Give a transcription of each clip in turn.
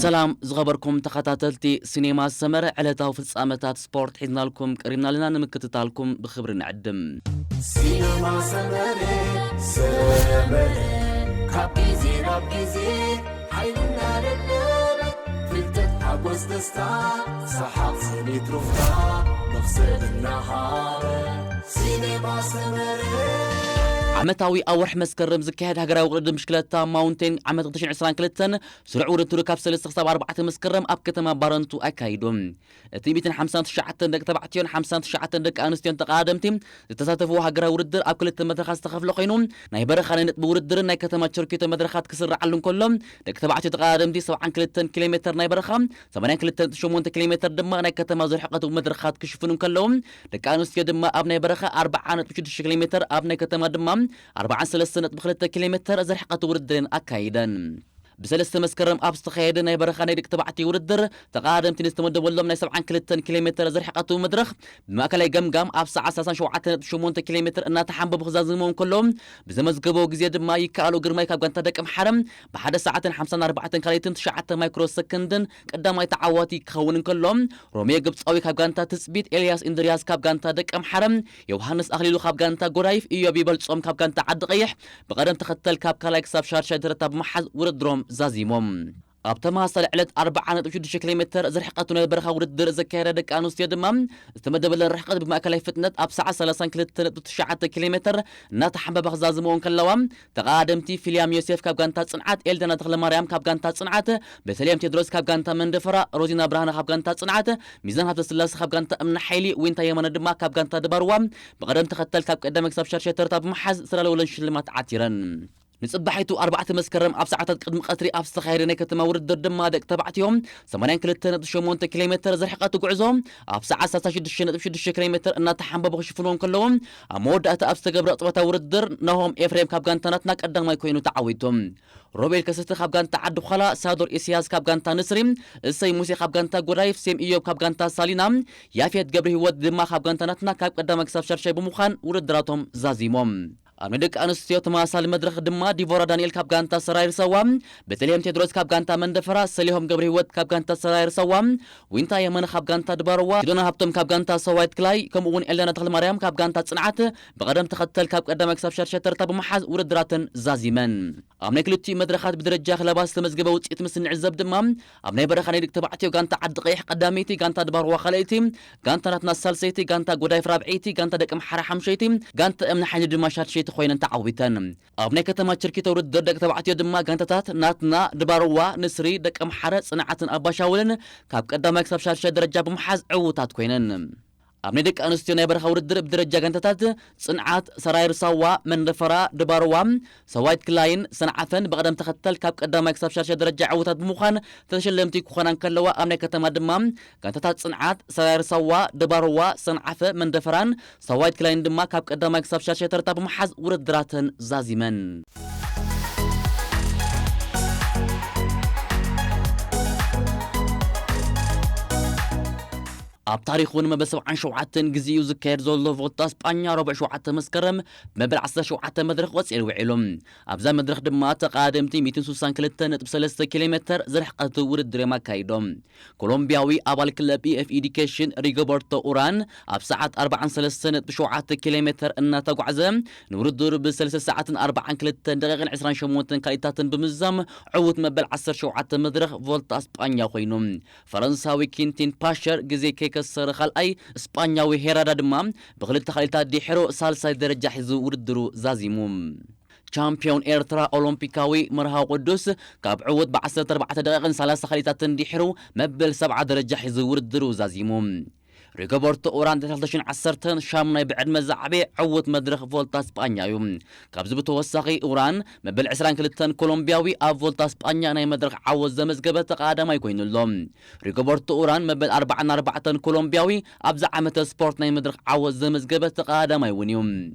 ሰላም ዝኸበርኩም ተኸታተልቲ ሲኔማ ሰመረ፣ ዕለታዊ ፍጻመታት ስፖርት ሒዝናልኩም ቀሪብና ኣለና። ንምክትታልኩም ብኽብሪ ንዕድም። ሲኔማ ሰመረ፣ ሰመረ፣ ካብ ግዜ ናብ ግዜ ሓይልና ደለበ፣ ፍልጠት፣ ሓጎስ፣ ደስታ፣ ሰሓቕ፣ ስኒት፣ ሩፍታ፣ መኽሰብ እናሃበ። ሲኔማ ሰመረ። ዓመታዊ ኣብ ወርሒ መስከረም ዝካየድ ሃገራዊ ውድድር ብሽክለታ ማውንቴን ዓመት ክልተ ሽሕን ዕስራን ክልተን ስሩዕ ውድድሩ ካብ ሰለስተ ክሳብ ኣርባዕተ መስከረም ኣብ ከተማ ባረንቱ ኣካይዱ። እቲ ሚእትን ሓምሳን ትሽዓተን ደቂ ተባዕትዮን ሓምሳን ትሽዓተን ደቂ ኣንስትዮን ተቐዳደምቲ ዝተሳተፍዎ ሃገራዊ ውድድር ኣብ ክልተ መድረኻት ዝተኸፍለ ኮይኑ፣ ናይ በረኻ ናይ ነጥቢ ውድድርን ናይ ከተማ ቸርኬቶ መድረኻት ክስርዓሉ እንከሎ፣ ደቂ ተባዕትዮ ተቐዳደምቲ ሰብዓን ክልተን ኪሎ ሜተር ናይ በረኻ፣ ሰማንያን ክልተን ነጥቢ ሸሞንተ ኪሎ ሜተር ድማ ናይ ከተማ ዝርሕቐቱ መድረኻት ክሽፍኑ እንከለዉ፣ ደቂ ኣንስትዮ ድማ ኣብ ናይ በረኻ ኣርብዓ ነጥቢ ሽዱሽተ ኪሎ ሜተር፣ ኣብ ናይ ከተማ ድማ ኣርብዓን ሰለስተን ነጥቢ ክልተ ኪሎ ሜተር ዝርሕቐቱ ውድድር ኣካይደን። ብሰለስተ መስከረም ኣብ ዝተኻየደ ናይ በረኻ ናይ ደቂ ተባዕትዮ ውድድር፣ ተቐዳደምቲ ንዝተመደበሎም ናይ ሰብዓን ክልተን ኪሎ ሜተር ዝርሕቐቱ መድረኽ ብማእከላይ ገምጋም ኣብ ሰዓት ሰላሳን ሸውዓተን ነጥቢ ሸሞንተ ኪሎ ሜተር እናተሓንበቡ ክዛዝሙ እንከለዉ፣ ብዘመዝገበዎ ግዜ ድማ ይከኣሎ ግርማይ ካብ ጋንታ ደቂ ኣምሓረ ብሓደ ሰዓትን ሓምሳን ኣርባዕተን ካልኢትን ትሽዓተ ማይክሮ ሰከንድን ቀዳማይ ተዓዋቲ ክኸውን እንከሎ፣ ሮሜዮ ግብጻዊ ካብ ጋንታ ትጽቢት፣ ኤልያስ እንድርያስ ካብ ጋንታ ደቂ ኣምሓረ፣ ዮሃንስ ኣኽሊሉ ካብ ጋንታ ጎዳይፍ፣ ኢዮብ ይበልጾም ካብ ጋንታ ዓዲ ቀይሕ ብቐደም ተኸተል ካብ ካልኣይ ክሳብ ሻድሻይ ደረታ ብምሓዝ ውድድሮም ዛዚሞም። ኣብ ተመሳሳሊ ዕለት ኣርብዓ ነጥቢ ሽዱሽተ ኪሎ ሜተር ዝርሕቀቱ ናይ በረኻ ውድድር ዘካየዳ ደቂ ኣንስትዮ ድማ ዝተመደበለን ርሕቀት ብማእከላይ ፍጥነት ኣብ ሰዓት ሰላሳን ክልተ ነጥቢ ትሽዓተ ኪሎ ሜተር እናተሓንበባ ክዛዝምኦ እንከለዋ፣ ተቐዳደምቲ ፊልያም ዮሴፍ ካብ ጋንታ ጽንዓት፣ ኤልዳና ተኽለማርያም ካብ ጋንታ ጽንዓት፣ ቤተልሔም ቴድሮስ ካብ ጋንታ መንደፈራ፣ ሮዚና ብርሃነ ካብ ጋንታ ጽንዓት፣ ሚዛን ሃብተስላሴ ካብ ጋንታ እምኒ ሓይሊ፣ ዊንታ የማነ ድማ ካብ ጋንታ ድባርዋ ብቐደም ተኸተል ካብ ቀዳማይ ክሳብ ሻድሻይ ተርታ ብምሓዝ ዝተዳለወለን ሽልማት ዓቲረን። ንጽባሒቱ ኣርባዕተ መስከረም ኣብ ሰዓታት ቅድሚ ቀትሪ ኣብ ዝተኻየደ ናይ ከተማ ውድድር ድማ ደቂ ተባዕትዮ ሰማንያን ክልተ ነጥቢ ሸሞንተ ኪሎ ሜተር ዝርሕቀቱ ጉዕዞ ኣብ ሰዓት ሰላሳ ሽዱሽተ ነጥቢ ሽዱሽተ ኪሎ ሜተር እናተሓንበቡ ክሽፍንዎ እንከለዉ፣ ኣብ መወዳእታ ኣብ ዝተገብረ ቅጽበታዊ ውድድር ናሆም ኤፍሬም ካብ ጋንታ ናትና ቀዳማይ ኮይኑ ተዓዊቱ። ሮቤል ከሰተ ካብ ጋንታ ዓዲ ዃላ፣ ሳዶር ኢሳያስ ካብ ጋንታ ንስሪ፣ እሰይ ሙሴ ካብ ጋንታ ጎዳይፍ፣ ሴም ኢዮብ ካብ ጋንታ ሳሊና፣ ያፌት ገብረ ህይወት ድማ ካብ ጋንታ ናትና ካብ ቀዳማይ ክሳብ ሻድሻይ ብምዃን ውድድራቶም ዛዚሞም። ኣብ ናይ ደቂ ኣንስትዮ ተመሳሳሊ መድረኽ ድማ ዲቦራ ዳንኤል ካብ ጋንታ ሰራይር ሰዋ፣ ቤተልሔም ቴድሮስ ካብ ጋንታ መንደፈራ፣ ሰሊሆም ገብረ ህይወት ካብ ጋንታ ሰራይር ሰዋ፣ ዊንታ የመነ ካብ ጋንታ ድባርዋ፣ ሲዶና ሃብቶም ካብ ጋንታ ሰዋይት ክላይ፣ ከምኡ እውን ኤልዳና ተኽለማርያም ካብ ጋንታ ጽንዓት ብቐደም ተኸተል ካብ ቀዳማይ ክሳብ ሻድሻይ ተርታ ብምሓዝ ውድድራተን ዛዚመን። ኣብ ናይ ክልቲኡ መድረኻት ብደረጃ ክለባት ዝተመዝገበ ውጽኢት ምስ እንዕዘብ ድማ፣ ኣብ ናይ በረኻ ናይ ደቂ ተባዕትዮ ጋንታ ዓዲ ቀይሕ ቀዳመይቲ፣ ጋንታ ድባርዋ ካልኣይቲ፣ ጋንታ ናትና ሳልሰይቲ፣ ጋንታ ጎዳይፍ ራብዐይቲ፣ ጋንታ ደቂ ኣምሓራ ሓምሸይቲ፣ ጋንታ እምኒ ሓይሊ ድማ ሻድሸይቲ ኮይነን ተዓዊተን። ኣብ ናይ ከተማ ችርኪቶ ውድድር ደቂ ተባዕትዮ ድማ ጋንታታት ናትና፣ ድባርዋ፣ ንስሪ፣ ደቂ ኣምሓረ፣ ጽንዓትን ኣባሻውልን ካብ ቀዳማይ ክሳብ ሻድሻይ ደረጃ ብምሓዝ ዕዉታት ኮይነን። ኣብ ናይ ደቂ ኣንስትዮ ናይ በረኻ ውድድር ብደረጃ ጋንታታት ጽንዓት፣ ሰራይር ሳዋ፣ መንደፈራ፣ ድባርዋ፣ ሰዋይት ክላይን፣ ሰንዓፈን ብቐደም ተኸተል ካብ ቀዳማይ ክሳብ ሻድሻይ ደረጃ ዕዉታት ብምዃን ተሸለምቲ ክኾና እንከለዋ፣ ኣብ ናይ ከተማ ድማ ጋንታታት ጽንዓት፣ ሰራይር ሳዋ፣ ድባርዋ፣ ሰንዓፈ፣ መንደፈራን ሰዋይት ክላይን ድማ ካብ ቀዳማይ ክሳብ ሻድሻይ ተርታ ብምሓዝ ውድድራተን ዛዚመን። ኣብ ታሪኹ ንመበል ሰብዓን ሸውዓተን ግዜኡ ዝካየድ ዘሎ ቮልታ ስጳኛ ረቡዕ ሸውዓተ መስከረም ብመበል ዓሰርተ ሸውዓተ መድረኽ ቆጺሩ ውዒሉ። ኣብዛ መድረኽ ድማ ተቐዳደምቲ ሚእትን ስሳን ክልተ ነጥቢ ሰለስተ ኪሎ ሜተር ዝርሕቀቱ ውድድር እዮም ኣካይዶም። ኮሎምቢያዊ ኣባል ክለብ ኢኤፍ ኤዲኬሽን ሪጎበርቶ ኡራን ኣብ ሰዓት ኣርባዓን ሰለስተን ነጥቢ ሸውዓተ ኪሎ ሜተር እናተጓዕዘ ንውድድሩ ብሰለስተ ሰዓትን ኣርባዓን ክልተን ደቂቕን ዕስራን ሸሞንተን ካልኢታትን ብምዝዛም ዕዉት መበል ዓሰርተ ሸውዓተ መድረኽ ቮልታ ስጳኛ ኮይኑ። ፈረንሳዊ ኪንቲን ፓሸር ግዜ ከይከሰረ ካልኣይ፣ ስጳኛዊ ሄራዳ ድማ ብክልተ ካልኢታት ድሒሩ ሳልሳይ ደረጃ ሒዙ ውድድሩ ዛዚሙ። ቻምፒዮን ኤርትራ ኦሎምፒካዊ መርሃዊ ቅዱስ ካብ ዕዉት ብዓሰርተ ኣርባዕተ ደቂቕን ሰላሳ ካልኢታትን ድሒሩ መበል ሰብዓ ደረጃ ሒዙ ውድድሩ ዛዚሙ። ሪጎበርቶ ኡራን ክልተ ሽሕን ዓሰርተን ሻሙናይ ብዕድመ ዝዓበየ ዕዉት መድረኽ ቮልታ ስጳኛ እዩ። ካብዚ ብተወሳኺ ኡራን መበል ዕስራን ክልተን ኮሎምቢያዊ ኣብ ቮልታ ስጳኛ ናይ መድረኽ ዓወት ዘመዝገበ ተቐዳዳማይ ኮይኑ ኣሎ። ሪጎበርቶ ኡራን መበል ኣርባዓን ኣርባዕተን ኮሎምቢያዊ ኣብዚ ዓመተ ስፖርት ናይ መድረኽ ዓወት ዘመዝገበ ተቐዳዳማይ እውን እዩ።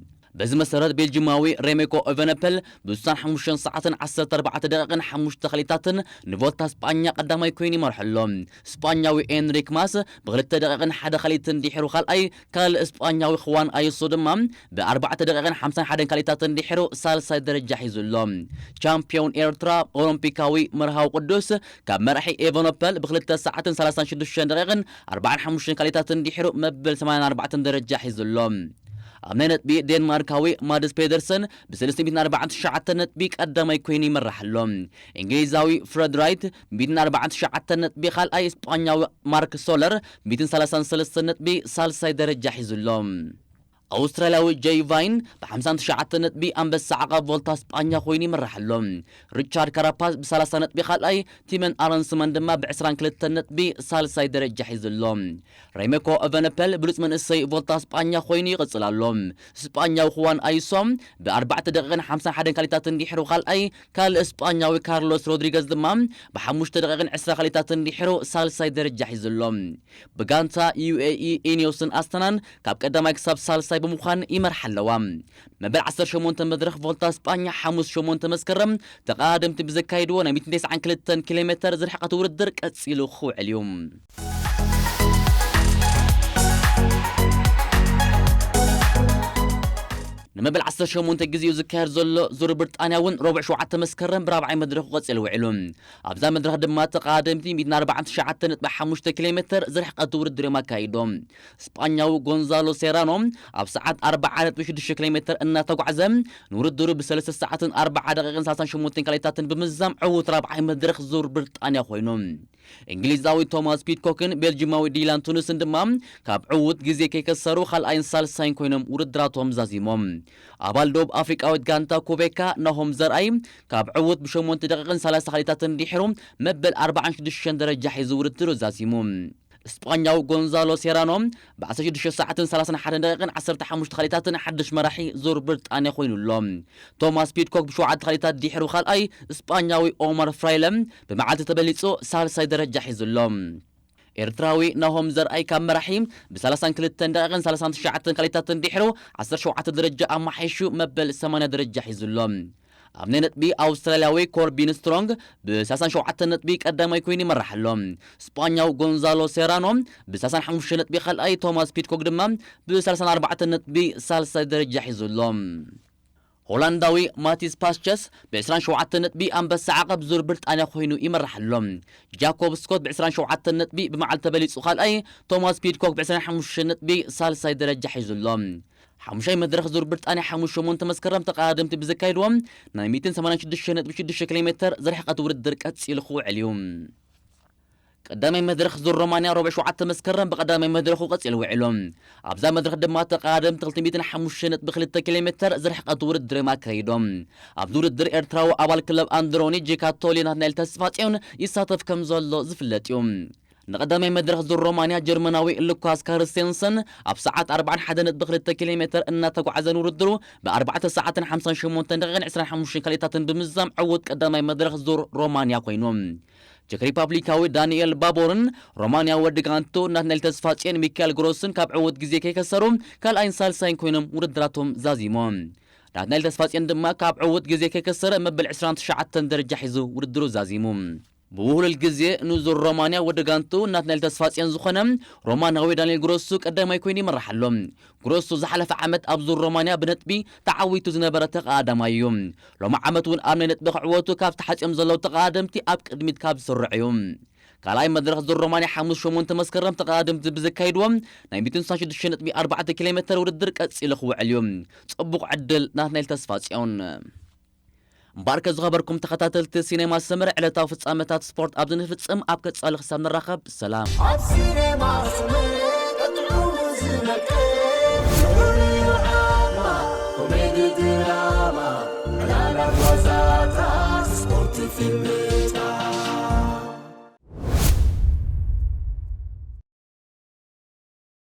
በዚ መሰረት ቤልጂማዊ ሬሜኮ ኤቨነፐል ብውሳን ሓሙሽተ ሰዓትን ዓሰርተ ኣርባዕተ ደቂቕን ሓሙሽተ ከሊታትን ንቮልታ ስጳኛ ቀዳማይ ኮይኑ ይመርሐ ኣሎ። ስጳኛዊ ኤንሪክ ማስ ብክልተ ደቂቕን ሓደ ከሊትን ድሒሩ ካልኣይ፣ ካልእ ስጳኛዊ ክዋን ኣዩሶ ድማ ብኣርባዕተ ደቂቕን ሓምሳን ሓደን ከሊታትን ድሒሩ ሳልሳይ ደረጃ ሒዙ ኣሎ። ቻምፒዮን ኤርትራ ኦሎምፒካዊ መርሃዊ ቅዱስ ካብ መራሒ ኤቨኖፐል ብክልተ ሰዓትን ሰላሳን ሽዱሽተን ደቂቕን ኣርባዓን ሓሙሽተን ከሊታትን ድሒሩ መበል ሰማንያን ኣርባዕተን ደረጃ ሒዙ ኣሎ። ኣብ ናይ ነጥቢ ዴንማርካዊ ማድስ ፔደርሰን ብ ሰለስተ ሚእትን ኣርባዓን ትሽዓተን ነጥቢ ቀዳማይ ኮይኑ ይመራሕ ኣሎ። እንግሊዛዊ ፍረድ ራይት ብ ሚእትን ኣርባዓን ትሽዓተን ነጥቢ ካልኣይ፣ ስጳኛዊ ማርክ ሶለር ብ ሚእትን ሰላሳን ሰለስተን ነጥቢ ሳልሳይ ደረጃ ሒዙ ኣሎ። ኣውስትራልያዊ ጀይ ቫይን ብ ሓምሳን ትሽዓተን ነጥቢ ኣንበሳ ዓቐብ ቮልታ ስጳኛ ኮይኑ ይመራሕ ኣሎ። ሪቻርድ ካራፓዝ ብ ሰላሳ ነጥቢ ካልኣይ፣ ቲመን ኣረንስመን ድማ ብ ዕስራን ክልተን ነጥቢ ሳልሳይ ደረጃ ሒዙ ኣሎ። ሬሜኮ ኤቨነፐል ብሉጽ መንእሰይ ቮልታ ስጳኛ ኮይኑ ይቕጽል ኣሎ። ስጳኛዊ ክዋን ኣዩሶ ብ ኣርባዕተ ደቂቕን ሓምሳን ሓደን ካሊታትን ድሒሩ ካልኣይ፣ ካልእ ስጳኛዊ ካርሎስ ሮድሪገዝ ድማ ብ ሓሙሽተ ደቂቕን ዕስራ ካሊታትን ድሒሩ ሳልሳይ ደረጃ ሒዙ ኣሎ። ብጋንታ ዩ ኤ ኢ ኢኒዮስን ኣስተናን ካብ ቀዳማይ ክሳብ ሳልሳይ ብምዃን ይመርሓ ኣለዋ። መበል ዓሰርተ ሸሞንተ መድረኽ ቮልታ ስጳኛ ሓሙስ ሸሞንተ መስከረም ተቓደምቲ ብዘካይድዎ ናይ ሚእትን ተስዓን ክልተን ኪሎ ሜተር ዝርሕቐት ውድድር ቀጺሉ ክውዕል እዩ። ንመበል ዓሰርተ ሸሞንተ ግዜኡ ዝካየድ ዘሎ ዙር ብሪጣንያ እውን ረቡዕ ሸውዓተ መስከረም ብራብዓይ መድረኹ ቀጺሉ ውዒሉ። ኣብዛ መድረኽ ድማ ተቓደምቲ ሚእትን ኣርባዓን ትሽዓተን ነጥቢ ሓሙሽተ ኪሎ ሜተር ዝርሕቀት ውድድር እዮም ኣካይዶም። ስጳኛዊ ጎንዛሎ ሴራኖ ኣብ ሰዓት ኣርብዓ ነጥቢ ሽዱሽተ ኪሎ ሜተር እናተጓዕዘ ንውድድሩ ብሰለስተ ሰዓትን ኣርብዓ ደቂቕን ሰላሳን ሸሞንተን ካሊታትን ብምዛም ዕዉት ራብዓይ መድረኽ ዙር ብሪጣንያ ኮይኑ። እንግሊዛዊ ቶማስ ፒድኮክን ቤልጂማዊ ዲላን ቱኑስን ድማ ካብ ዕዉት ግዜ ከይከሰሩ ካልኣይን ሳልሳይን ኮይኖም ውድድራቶም ዛዚሞም። ኣባል ደቡብ ኣፍሪቃዊት ጋንታ ኩቤካ ናሆም ዘርኣይ ካብ ዕዉት ብሸሞንተ ደቂቕን ሰላሳ ካሊታትን ድሒሩ መበል ኣርባዓን ሽዱሽተን ደረጃ ሒዙ ውድድሩ ዛዚሙ። ስጳኛዊ ጎንዛሎ ሴራኖ ብ ዓሰርተ ሽዱሽተ ሰዓትን ሰላሳን ሓደን ደቂቕን ዓሰርተ ሓሙሽተ ካሊታትን ሓድሽ መራሒ ዙር ብሪጣንያ ኮይኑ ኣሎ። ቶማስ ፒድኮክ ብሸውዓተ ካሊታት ድሒሩ ካልኣይ፣ ስጳኛዊ ኦማር ፍራይለ ብመዓልቲ ተበሊጹ ሳልሳይ ደረጃ ሒዙ ኣሎ። ኤርትራዊ ናሆም ዘርኣይ ካብ መራሒ ብ ሰላሳን ክልተን ደቂቕን ሰላሳን ትሽዓተን ካሊታትን ድሒሩ ዓሰርተ ሸውዓተ ደረጃ ኣማሓይሹ መበል ሰማንያ ደረጃ ሒዙ ኣሎ። ኣብ ናይ ነጥቢ ኣውስትራልያዊ ኮርቢን ስትሮንግ ብ ሰላሳን ሸውዓተን ነጥቢ ቀዳማይ ኮይኑ ይመርሕ ኣሎ። ስጳኛዊ ጎንዛሎ ሴራኖ ብ ሰላሳን ሓሙሽተ ነጥቢ ካልኣይ፣ ቶማስ ፒድኮክ ድማ ብ ሰላሳን ኣርባዕተን ነጥቢ ሳልሳይ ደረጃ ሒዙ ኣሎ። ሆላንዳዊ ማቲስ ፓስቸስ ብ ዕስራን ሸውዓተን ነጥቢ ኣንበሳ ዓቐብ ዙር ብሪጣንያ ኮይኑ ይመርሕ ኣሎ። ጃኮብ ስኮት ብ ዕስራን ሸውዓተን ነጥቢ ብመዓልቲ ተበሊጹ ካልኣይ፣ ቶማስ ፒድኮክ ብ ዕስራን ሓሙሽተን ነጥቢ ሳልሳይ ደረጃ ሒዙ ኣሎ። ሓሙሻይ መድረኽ ዙር ብሪጣንያ ሓሙስ ሸሞንተ መስከረም ተቐዳደምቲ ብዘካይድዎም ናይ ሚእትን ሰማንያን ሽዱሽተ ነጥቢ ሽዱሽተ ኪሎ ሜተር ዝርሕቀት ውድድር ቀጺሉ ክውዕል እዩ። ቀዳማይ መድረኽ ዙር ሮማንያ ረቡዕ ሸውዓተ መስከረም ብቐዳማይ መድረኹ ቀጺሉ ውዒሉ። ኣብዛ መድረኽ ድማ ተቐዳደምቲ ክልተ ሚእትን ሓሙሽተ ነጥቢ ክልተ ኪሎ ሜተር ዝርሕቀት ውድድር እዮም ኣካይዶም። ኣብዚ ውድድር ኤርትራዊ ኣባል ክለብ ኣንድሮኒ ጂካቶሊ ናትናኤል ተስፋጽዮን ይሳተፍ ከም ዘሎ ዝፍለጥ እዩ። ንቐዳማይ መድረኽ ዙር ሮማንያ ጀርመናዊ ሉካስ ካርስተንሰን ኣብ ሰዓት ኣርባዓን ሓደን ነጥቢ ክልተ ኪሎ ሜተር እናተጓዕዘ ንውድድሩ ብኣርባዕተ ሰዓትን ሓምሳን ሸሞንተን ደቂቕን ዕስራን ሓሙሽተን ካሊታትን ብምዛም ዕዉት ቀዳማይ መድረኽ ዙር ሮማንያ ኮይኑ። ቸክ ሪፓብሊካዊ ዳንኤል ባቦርን ሮማንያ ወዲ ጋንቱ ናትናኤል ተስፋጽዮን ሚካኤል ግሮስን ካብ ዕዉት ግዜ ከይከሰሩ ካልኣይን ሳልሳይን ኮይኖም ውድድራቶም ዛዚሞም። ናትናኤል ተስፋጽዮን ድማ ካብ ዕዉት ግዜ ከይከሰረ መበል ዕስራን ትሽዓተን ደረጃ ሒዙ ውድድሩ ዛዚሙ። ብውህሉል ግዜ ንዙር ሮማንያ ወዲ ጋንቱ ናትናኤል ተስፋጽዮን ዝኾነ ሮማናዊ ዳንኤል ግሮሱ ቀዳማይ ኮይኑ ይመርሕ ኣሎ። ግሮሱ ዝሓለፈ ዓመት ኣብ ዙር ሮማንያ ብነጥቢ ተዓዊቱ ዝነበረ ተቐዳዳማይ እዩ። ሎሚ ዓመት እውን ኣብ ናይ ነጥቢ ክዕወቱ ካብ ተሓጽዮም ዘለዉ ተቐዳደምቲ ኣብ ቅድሚት ካብ ዝስርዑ እዩ። ካልኣይ መድረኽ ዙር ሮማንያ ሓሙስ ሸሞንተ መስከረም ተቐዳደምቲ ብዘካይድዎም ናይ ሚእትን ስሳን ሽዱሽተ ነጥቢ ኣርባዕተ ኪሎ ሜተር ውድድር ቀጺሉ ክውዕል እዩ። ጽቡቕ ዕድል ናትናኤል ተስፋጽዮን። እምበኣርከ ዝኸበርኩም ተኸታተልቲ ሲኔማ ሰመረ ዕለታዊ ፍጻመታት ስፖርት ኣብዚ ንፍጽም። ኣብ ቀጻሊ ክሳብ ንራኸብ ሰላም። ኣብ ሲኔማ ሰመረ ቀጥዑ ዝመልከት ፍሉይ ዓቕማ ኮሜዲ ድራማ ዕላላት ዋዛታት ስፖርት ፊልም